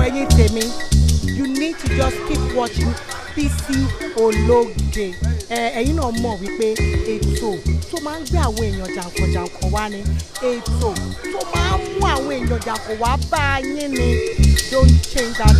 Ẹ̀yin tèmi, you need to just keep watching Bísí Ológe. Ẹ̀yin náà mọ̀ wípé ètò tó máa ń gbé àwọn èèyàn jàǹkànjàǹkàn wá ni, ètò tó máa ń mú àwọn èèyàn jàǹkàn wá bá yín ni. Don't change that.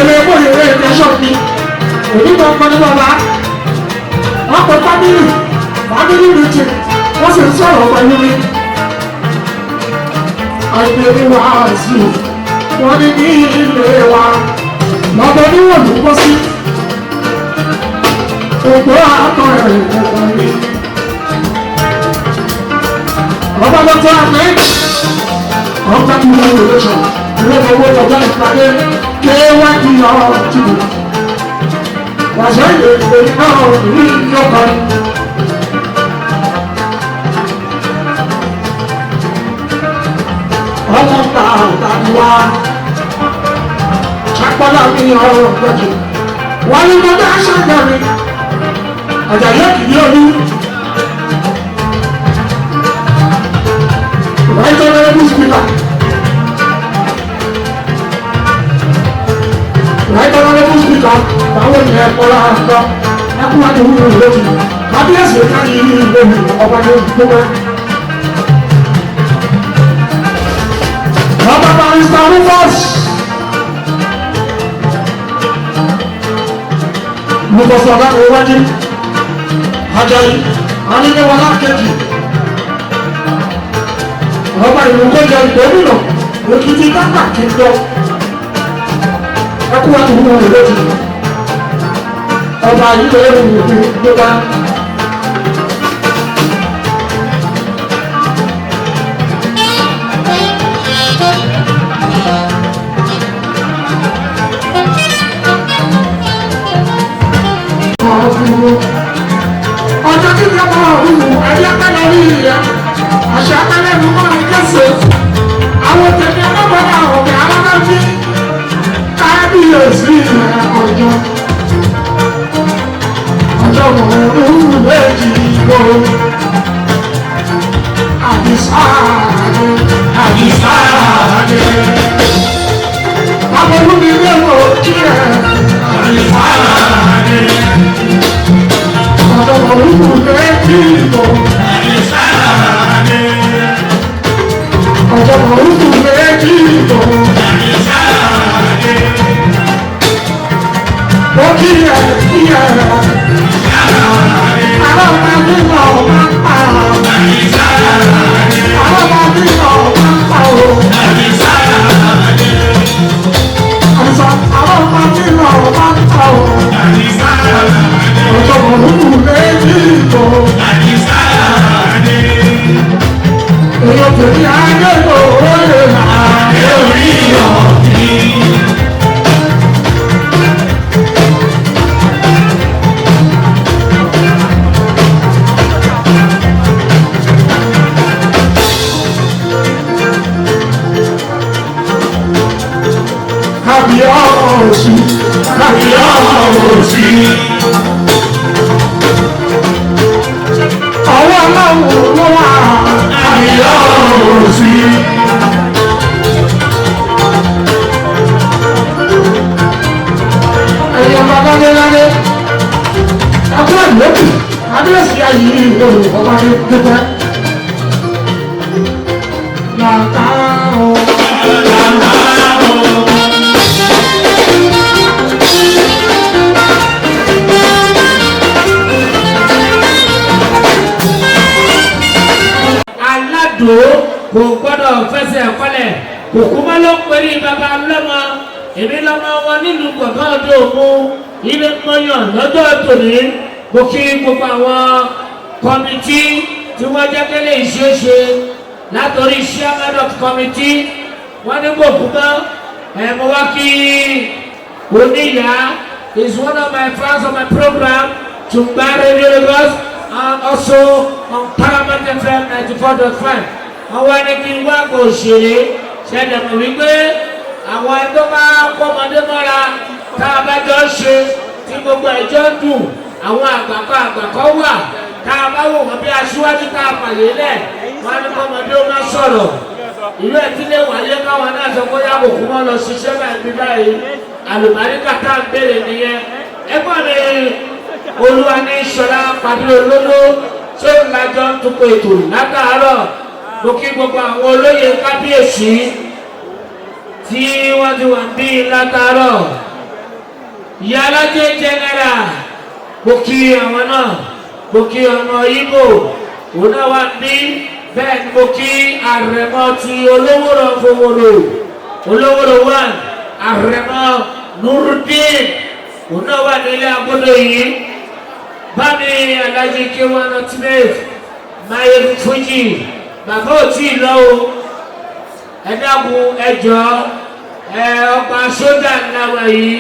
Òṣèré bóyá ìrẹsọ̀ mi èmi kan kọ́ ní bàbá wọ́n pe family family meeting, wọ́n sì ń sọ̀rọ̀ pẹ̀lú mi. Àìpé wàásù wọ́n ní ní ilé wa lọ́dọ̀ níwọ̀n ló bọ́ sí. Ògbó akọ ẹ̀rọ mi. Ọba Dr. Ahmed, ọba tí wọ́n lè sọ, ilé owó ọjọ́ ìpàdé kéwàá ọ̀rọ̀ tìbò. Wàṣẹ ìlè náà ní ìyọkàn. Ọmọ bàbá wa, ṣàpọ́lá mi ọ̀rọ̀ gbẹ̀jù. Wọ́n ní mo dá ṣàgbọ̀n mi, àjàyè kìí olú. Right Honorable Speaker. Right Honorable Speaker, báwo ni ẹ kọ́lá àgbà ẹkún àti wúwo lójú? Kábíyèsí káyé ìlú ọba ní gbogbo. Ọba Barrister Rufus. Rufus ọ̀gá ìwájú. Ajayi, Aníléwọlá kejì. Ọba ìlú kọjá ìgbómìnà Èkìtì kápá kìndọ. Ẹkú àti wúwo lójú. Ọba yìí lè rìn ìlú gbogbo. Ọjọ́ tí ìjọba ọ̀hún ẹ̀rí akẹ́lẹ́ rí ìyá àṣà akẹ́lẹ́ ló máa ń kẹ́sẹ̀ àwọn tẹ̀lé ọlọ́gbọ̀n ọ̀gá alábẹ́bí kábíyèsí ọjọ́ ọjọ́ mọ̀ọ́rún méjì ló àdìsá àdìsá àdé àwọn olùdílé wò kí ẹ àdìsá àdé ọjọ́ mọ̀ọ́rún méjì ló àdìsá àdé ọjọ́ mọ̀ọ́rún méjì ló àdìsá àdé ó kí ẹ kí ẹ àwọn ọmọ mi lọ máa ń pa àwọn ọmọ mi lọ máa ń pa o àdìsá àwọn ọmọ mi lọ máa ń pa o ọjọ́ mọ̀ọ́rún méjì ló èèyàn tèmi ayé ló lè ayé orí ọ̀gbìn. Kábíyèsí, kábíyèsí. Ọwọ́ Ọlọ́run ló wà. Kábíyèsí. Ẹ̀yin ọba ládéládé, ẹkú ẹ̀lẹ́kù, kábíyèsí ayé ìlú ọba ní pípẹ́. Làkà ó. Làkà ó. Aládò kò gbọ́dọ̀ fẹsẹ̀ kọlẹ̀ kòkúmọ́ ló ń perí baba lọ́mọ èmi lọ́mọ wọn nílùú gbọ̀ngàn ọdún òmu ilé mọ́yàn lọ́jọ́ tòní. Mo kí gbogbo àwọn committee tí wọ́n jẹ́ kẹ́lẹ́ ìṣeéṣe látọ̀rí chairman of committee wọ́n ní kòkúmọ́ ẹ̀ mo wá kí oníyà is one of my fans on my program Tungba Radio Lagos and also on Paramount FM 94.5. Wọ́n wá ní kí n wá kò ṣeré ṣẹlẹ̀ mọ̀ wípé àwọn ẹni tó bá kọ́mọdé mọ́ra tá a bá jọ ṣe tí gbogbo ẹjọ́ dùn àwọn àgbàkọ́ àgbàkọ́ wà tá a bá wò wọ́n bí aṣíwájú tá a pàyè lẹ̀ wọ́n á ní kọ́mọdé ó má sọ̀rọ̀ ìlú ẹtí lè wáyé káwọn náà sọ pé yàgò kú mọ́ lọ ṣiṣẹ́ báyìí bí báyìí àlùbáríkà tá a ń béèrè nìyẹn. Ẹgbọ́n mi olúwa ní sọlá pàdé olóló tó ń lajọ ń tukọ̀ ètò látàárọ̀. Mo kí gbogbo àwọn olóyè kábíyèsí tí wọ́n ti wà bí látàárọ̀. Ìyálájé general, mo kí àwọn náà, mo kí ọmọ Ìgbò òun náà wà ní bẹ́ẹ̀ ni, mo kí àrẹ̀mọ ti Olówóró fowóró, Olówóró one, àrẹ̀mọ Nurudeen òun náà wà nílé agbódò yìí. Bámi Alhaji K1 Ultimate, Mayegun Fuji, bàbá ò tí ì lọ o. Ẹ dákun, ẹ jọ, ẹ ọgbà sójà ńlá wà yìí,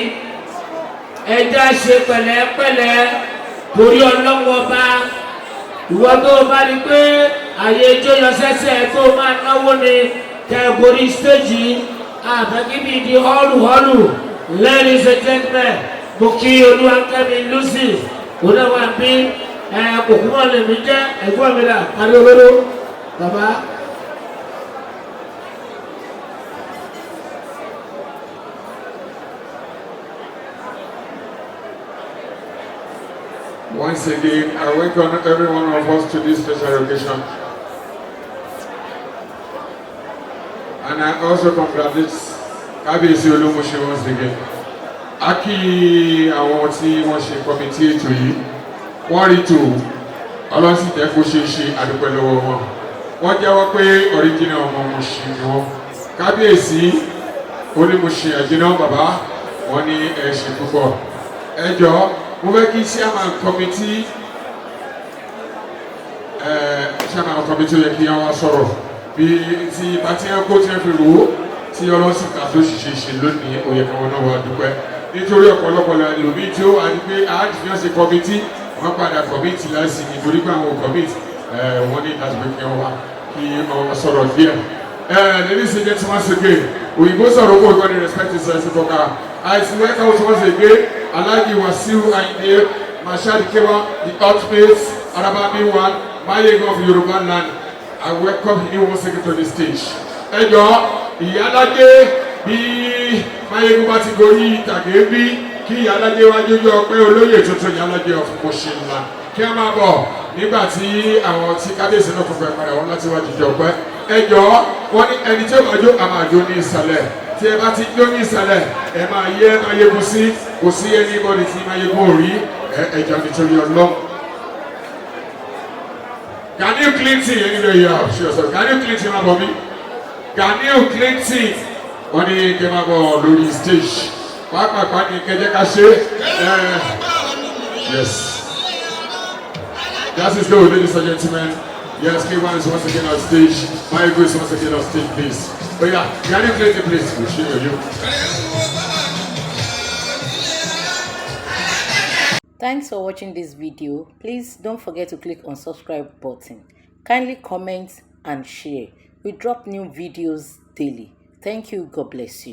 ẹ já ṣe pẹ̀lẹ́pẹ̀lẹ́ torí ọlọ́wọ́ bá ìwọ tó o bá rí pé àyè ijó yọ sẹ́sẹ̀ tó o máa náwó ni kẹ́ẹ̀gorí stage àfẹ́kíbi di họ́ọ̀lù họ́ọ̀lù. Ladies and gentlemen, mo kí Olúwakẹ́mi Lucy, òun náà wà bí ẹ kòkúmọ̀ lèmi jẹ́ ẹ̀gbọ́n mi là parí olóró bàbá. Once again, I welcome every one of us to this special occasion. And I also congratulate Kábíyèsí Olúmúṣe once again. A kí àwọn tí wọ́n ṣe committee ètò yìí. Wọ́n rí tò, Ọlọ́run sì jẹ́ kó ṣeé ṣe, àdúpẹ́ lọ́wọ́ wọn. Wọ́n jẹ́wọ́ pé original ọmọ Mùṣín ni wọ́n. Kábíyèsí Olúmúṣe àjìnà bàbá, wọ́n ní ẹ ṣe púpọ̀. Ẹ jọ̀ọ́, mo fẹ́ kí chairman committee yẹ kí wọ́n sọ̀rọ̀ bí ti bá tí wọ́n kó tí wọ́n fi rò ó tí ọlọ́sìn ká tó ṣiṣẹ́ ṣe lónìí. Ó yẹ káwọn náà wà dúpẹ́ nítorí ọ̀pọ̀lọpọ̀ lòmí tí ó wà ní pé àádìyàn ṣe committee, wọ́n padà committee láìsí nítorí pé àwọn committee wọ́n ní láti pé kí wọ́n wá kí wọ́n sọ̀rọ̀ díẹ̀. Ladies and gentlemen, once again, òyìnbó sọ̀rọ̀ owó ìkọ́ni respect is reciprocal. I welcome us once again, Alhaji Wasiu Ayinde Mashadi Kewa, the ultimate Arabami one, Mayegun of Yoruba land. I welcome him once again to the stage. Ẹ jọ̀ọ́, ìyálájé, bí Mayegun bá ti gorí ìtàgé bí kí ìyálájé wá jójú ọpẹ́ olóyè tuntun, ìyálájé of Mushin land. Kí a máa bọ̀ nígbà tí àwọn tí kábíyèsí náà fún padà wọn láti wá jíjọ ọpẹ́. Ẹ jọ̀ọ́, wọ́n ní ẹni tí ó bá jó, a máa jó ní ìsàlẹ̀. Tí ẹ bá ti jó ní ìsàlẹ̀, ẹ máa yẹ Mayegun sí, kò sí anybody tí Mayegun ò rí. Ẹ jọ̀ọ́, nítorí Ọlọ́run. Ganiu Clinton, anywhere you are, show yourself. Ganiu Clinton, máa bọ̀ mí. Ganiu Clinton, wọ́n ní kẹ́ máa bọ̀ lórí stage. Pàápàá ní kẹjẹ́ ká ṣe. Yes. That is good, ladies and gentlemen. Yes, K1 is once again on stage. Mayegun is once again on stage, please. Oh yeah, Ganiu Clinton, please. We show you. Thanks for watching this video. Please don't forget to click on subscribe button. Kindly comment and share. We drop new videos daily. Thank you. God bless you.